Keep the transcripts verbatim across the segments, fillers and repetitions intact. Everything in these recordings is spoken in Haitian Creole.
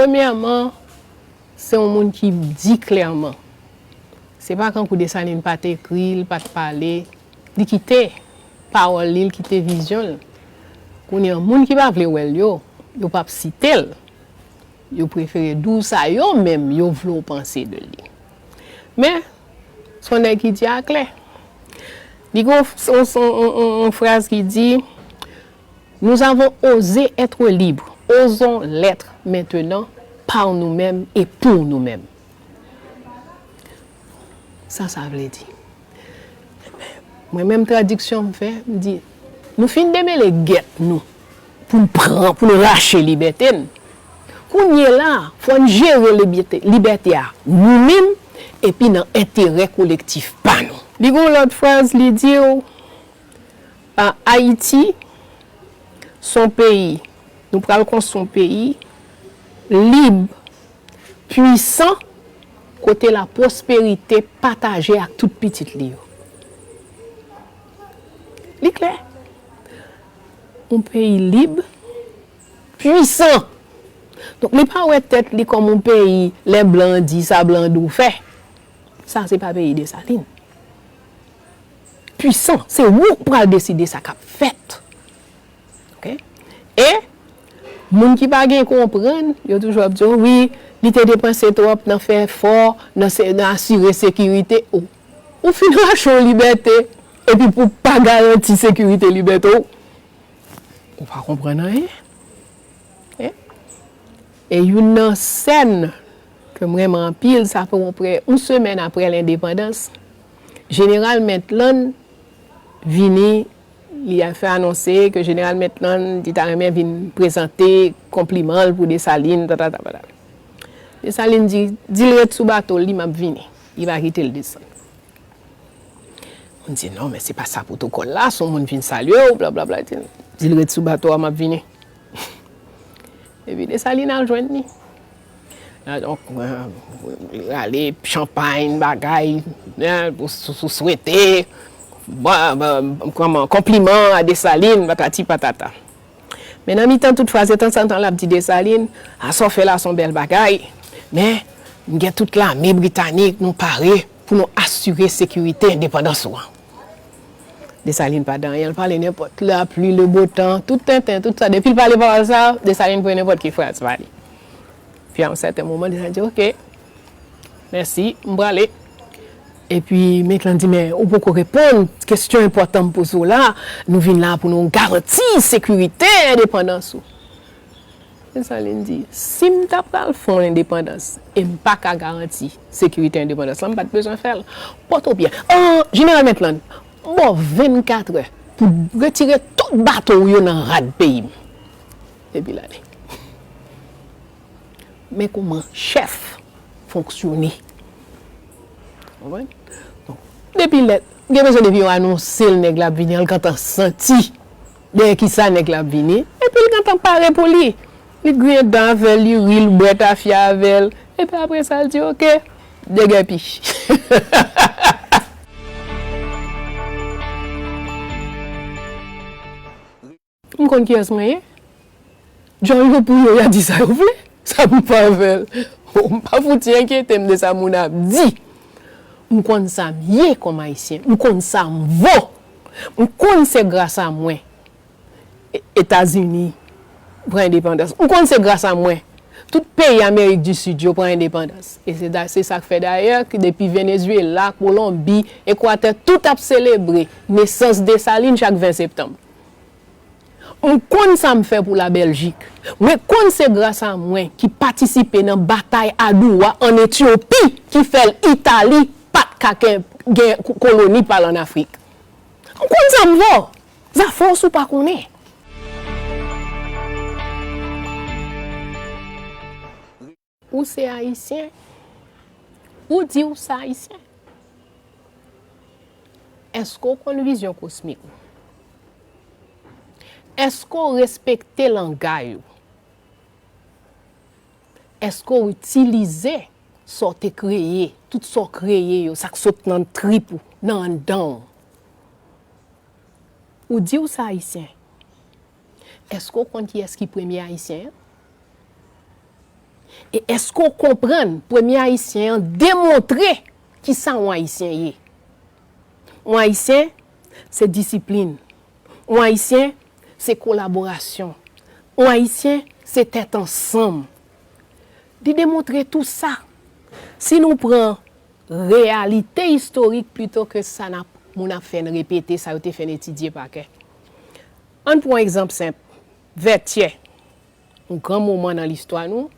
Premyèman, se yon moun ki di klèman. Se pa kankou Desalin pa t ekri, l pa t pale, li kite pawòl li, l kite vizyon l. Kounye a, moun ki pa vle wè l yo, yo p ap site l. Yo prefere di w sa yo menm yo vle w panse de li. Men, se yon nèg ki di a klè. Li gen yon, yon, yon, yon, yon fraz ki di, Nous avons osé être libres, osons l'être maintenant par nous-mêmes et pour nous-mêmes. Sa sa vle di? Mwen menm tradiksyon m fè, m di, nou fin demele gèt nou pou n pran, pou n rache libète n. Kounye la, fò n jere libète, libète a nou menm, epi nan enterè kolektif pa nou. Li gen yon lòt fraz, li di w, A, Ayiti, s on peyi, nou pral konstwi yon peyi lib, pwisan, kote lapwosperite pataje ak tout pitit li yo. Li klè. Yon peyi lib, pwisan. Donk, li pa wè tèt li kòm yon peyi, lè blan di sa, blan di w fè. Sa, se pa peyi Desalin. Pwisan, se ou k pral deside sa k ap fèt. Oke? E moun ki pa gen konprann, yo toujou ap di w, wi, li te depanse twòp nan fè efò, nan se, nan asire sekirite. Ou, ou fin rache w libète, epi pou pa garanti sekirite libète w, ou pa konprann anyen. E, e youn nan sèn ke m renmen anpil, sa fè prè yon semèn apre lendepandans, Jeneral Maitland vini, li a fè anonse ke Jeneral Maitland, li ta renmen vin prezante konpliman l pou Desalin, tatata, patata. Desalin di, di l ret sou bato l, li m ap vini. Li pa kite l desann. Moun di, non, men se pa sa pwotokòl la, se yon moun vin salye w, blablabla. Di l ret sou bato a, m ap vini. Epi Desalin al jwenn li. Ah, donk, euh, li rale chanpay, bagay, hein, pou sou, sou swete, bon, bon, kòman, konpliman a Desalin, patati patata. Men nan mitan tout fraz, tanzantan l ap di Desalin, a sa w fè la se yon bèl bagay, men m gen tout lame britanik, nou pare pou nou asire sekirite endepandans ou an. Desalin pa di anyen, l pale nenpòt, lapli, le beau temps, tout tenten, tout sa. Depi l pale pawòl sa, Desalin pran nenpòt ki fraz pale. Pi a yon sèten moman, Desalin di, oke, mèsi, m prale. Epi Maitland di, men ou poko reponn kesyon enpòtan m poze w la, nou vin la pou nou garanti sekirite endepandans ou. Desalin di, si m ta pral fè yon endepandans e m pa ka garanti sekirite endepandans lan, m pa t bezwen fè l. Pòtoprens, an, Jeneral Maitland, m ba w vennkatrè pou retire tout bato w yo nan rad peyi m. Epi l ale. Men kòman chèf fonksyone. Konprann? Donk, depi lè, gen bezwen depi yo anonse l nèg la ap vini an, l gentan santi dèyè kisa nèg la ap vini, epi l gentan pare pou li. Li griyen dan avè l, li ri, l bwè tafya avè l, epi apre sa, l di, oke, degèpi. M konn kiyès mwen ye. Djòl yo pou yo, y a di sa yo vle. Sa m pa avè l. M pa fouti enkyete m de sa moun ap di. M konn sa m ye kòm Ayisyen. M konn sa m vo. M konn se gras a mwen E-, Etazini pran endepandans. M konn se gras a mwen. Tout peyi Amerik di Sid yo pran endepandans. E se da-, se sa k fè dayè ke depi Venezuela, Kolonbi, Ekwatè, tout ap selebre nesans Desalin chak ven septanm. M konn sa m fè pou Labèljik. Mwen konn se gras a mwen ki patisipe nan batay Adoua ann Etyopi ki fè l Itali pa t ka ken-, gen ko-, koloni pa l ann Afrik. M konn sa m vo. Zafè w si w pa konnen. Ou se Ayisyen? Ou di w se Ayisyen? Èske w konn vizyon kosmik ou? Èske w respekte langay ou? Èske w itilize sa w te kreye, tout sa w kreye yo, sa k sot nan trip ou, nan anndan w. Ou di w se Ayisyen. Èske w konn kiyès ki premye Ayisyen an? E èske w konprann premye Ayisyen an demontre kisa yon Ayisyen ye? Yon Ayisyen, se disiplin. Yon Ayisyen, se kolaborasyon. Yon Ayisyen, se tèt ansanm. Li demontre tou sa. Si nou pran reyalite istorik plito ke sa n ap, moun ap fè n repete, sa yo te fè n etidye pa kè. Ann pran yon egzanp senp. Vètyè, yon gran moman nan listwa nou,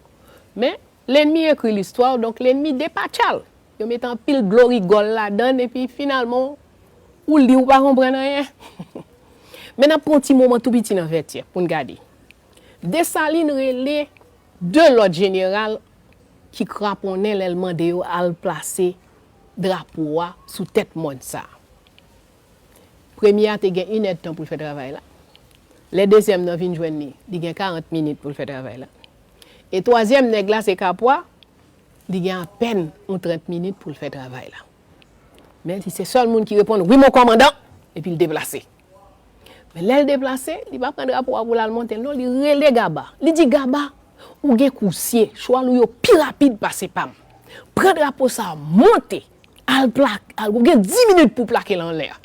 men lènmi ekri listwa w, donk lènmi depatcha l. Yo mete anpil dlo rigòl ladan l, epi finalman, ou li, ou pa konprann anyen. Men n ap pran yon ti moman tou piti nan Vètyè pou n gade. Desalin rele de lòt jeneral ki kraponnen lè l mande yo al plase drapo a sou tèt mòn sa a. Premye a te gen inèdtan pou l fè travay la. Lè dezyèm nan vin jwenn li, li gen karant minit pou l fè travay la. E twazyèm nèg la, se Kapwa, li gen apèn yon trant minit pou l fè travay la. Men li se sèl moun ki reponn, "Wi, mon kòmandan," epi l deplase. Men lè l deplase, li pa pran drapo a pou l al monte l, non, li rele Gaba. Li di, "Gaba, ou gen kousye, chwal ou yo pi rapid pase pa m. Pran drapo sa a, monte, al plak, al, ou gen dis minit pou plake l anlè a.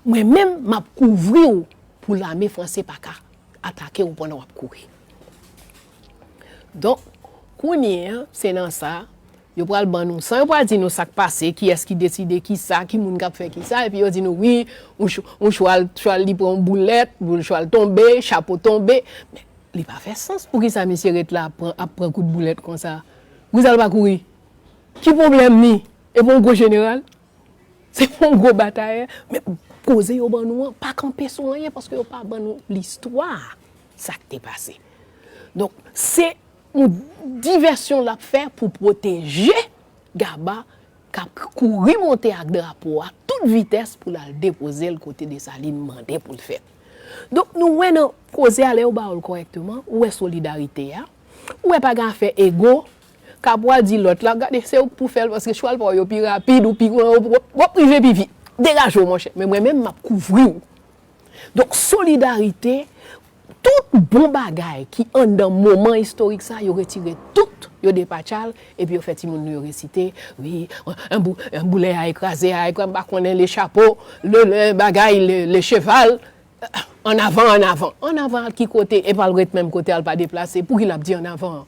Mwen menm, m ap kouvri w pou lame franse pa ka atake w pandan w ap kouri." Donk, kounye a, se nan sa, yo pral ban nou, san yo pral di nou sa k pase, kiyès ki deside kisa, ki moun k ap fè kisa, epi yo di nou, "Wi, yon ch-, yon chwal, chwal li pran yon boulèt, chwal tonbe, chapo tonbe." Men, li pa fè sans. Poukisa misye ret la ap pran, ap pran kout boulèt konsa? Poukisa l pa kouri? Ki pwoblèm li? E pa yon gwo jeneral? Se pa yon gwo batayè? Men koze yo ban nou an pa kanpe sou anyen, paske yo pa ban nou listwa sa k te pase. Donk, se yon divèsyon l ap fè pou pwoteje Gaba k ap kouri monte ak drapo a tout vitès pou l al depoze l kote Desalin mande pou l fèt. Donk, nou wè nan koze a, lè yo ba w l kòrèkteman, ou wè solidarite a, ou wè pa gen afè ego, Kapwa di lòt la, "Gade, se ou k pou fè l, paske chwal pa w yo pi rapid, ou pi, w, w, w ap rive pi vit. Degaje w, monchè. Men mwen menm, m ap kouvri w." Donk, solidarite, tout bon bagay ki anndan moman istorik sa, yo retire tout, yo depatcha l, epi yo fè timoun nou yo resite, "Wi, yon bou-, yon boulè a ekraze, a ekraze, m pa konnen, le chapeau, le, le bagay, le, le cheval, en avant, en avant." En avant al ki kote? Epi al ret menm kote, al pa deplase. Pou ki l ap di en avant an?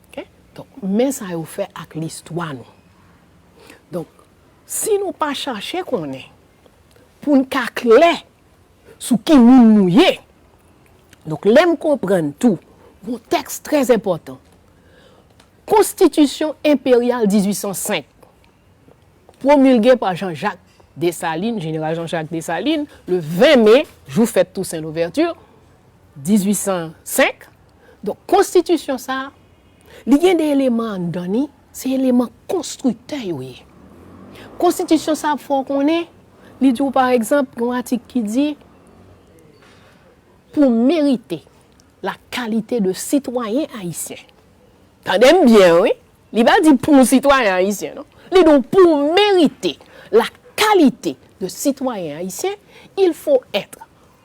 Ok? Donk, men sa yo fè ak listwa nou. Donk, si nou pa chache konnen, pou n ka klè sou ki moun nou ye, donk, lè m konprann tou, yon tèks trè enpòtan, Konstitisyon Enperyal dizuit san senk, promilge pa Jean-Jacques Dessalines, jeneral Jean-Jacques Dessalines, le ven me, jou fèt Toussaint Louverture, dizuit san senk. Donk, konstitisyon sa a, li gen de eleman anndan li, se eleman konstriktè yo ye. Konstitisyon sa a ap fè w konnen, li di w, pa egzanp, gen yon atik ki di, pou merite la qualité de citoyen haïtien. Tande m byen, wi. Li pa di pou yon sitwayen ayisyen, non. Li di w pou merite la qualité de citoyen haïtien, il faut être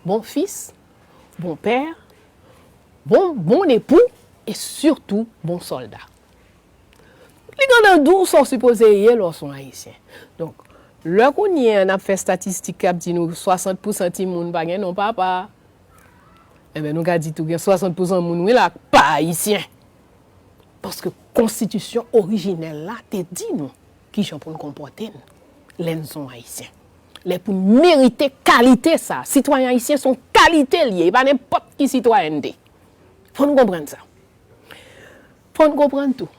bon fils, bon père, bon, bon époux et surtout bon soldat. Li gentan di w sa w sipoze ye lè w se yon ayisyen. Donk, lè kounye a n ap fè estatistik k ap di nou swasant pousan timoun pa gen non papa, enben, nou ka di tou gen swasant pousan moun, wi, la k pa ayisyen. Paske konstitisyon orijinèl la te di nou kijan pou n konpòte n lè n se yon ayisyen. Lè pou n merite kalite sa. Sitwayen ayisyen se yon kalite l ye, e pa nenpòt ki sitwayènte. Fò n konprann sa. Fò n konprann tou.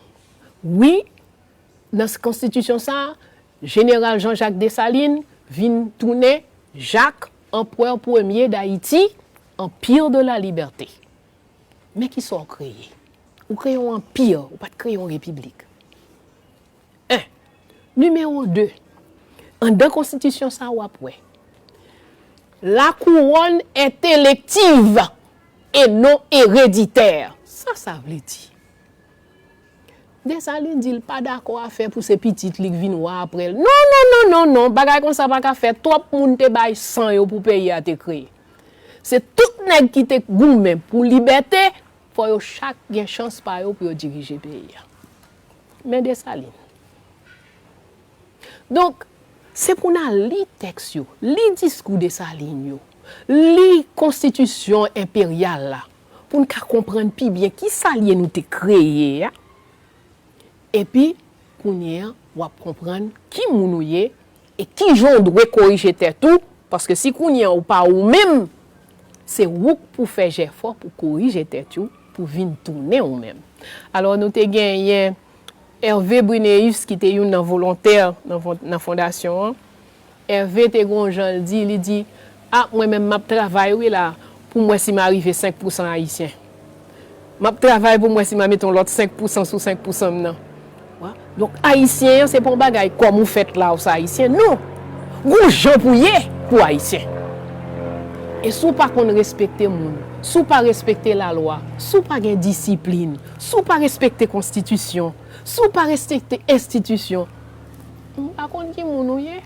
Wi, nan konstitisyon sa a, jeneral Jean-Jacques Dessalines vin tounen Jak, anperè premye Dayiti, Empire de la Liberté. Men kisa w kreye? Ou kreye yon anpi, ou pa t kreye yon repiblik. En. Nimewo de, anndan konstitisyon sa a, w ap wè, la couronne est élective et non héréditaire. Sa sa vle di? Desalin di l pa dakò a fè pou se pitit li k vin wa apre l. Non, non, non, non, non, bagay konsa pa ka fèt. Twòp moun te bay san yo pou peyi a te kreye. Se tout nèg ki te goumen pou libète, fò yo chak gen chans pa yo pou yo dirije peyi a. Men Desalin. Donk, se pou n al li tèks yo, li diskou Desalin yo, li konstitisyon enperyal la, pou n ka konprann pi byen ki sa l ye nou te kreye a, epi kounye a, w ap konprann ki moun ou ye e ki jan w dwe korije tèt ou, paske si kounye a ou pa ou menm, se ou k pou fè jèfò pou korije tèt ou, pou vin tounen ou menm. Alò, nou te genyen Hervé Brineus, ki te youn nan volontè nan fon-, nan fondasyon an. Hervé te gen yon jan l di, li di, a, mwen menm m ap travay wi la, pou m wè si m a rive senk pousan ayisyen. M ap travay pou m wè si m a mete yon lòt senk pousan sou senk pousan m nan. Wa? Donk, ayisyen an, se pa yon bagay kòm ou fèt la, ou se ayisyen. Non! Gon jan pou ye pou ayisyen. E si w pa konn respekte moun, si w pa respekte lalwa, si w pa gen disiplin, si w pa respekte konstitisyon, si w pa respekte enstitisyon, m pa konn ki moun ou ye.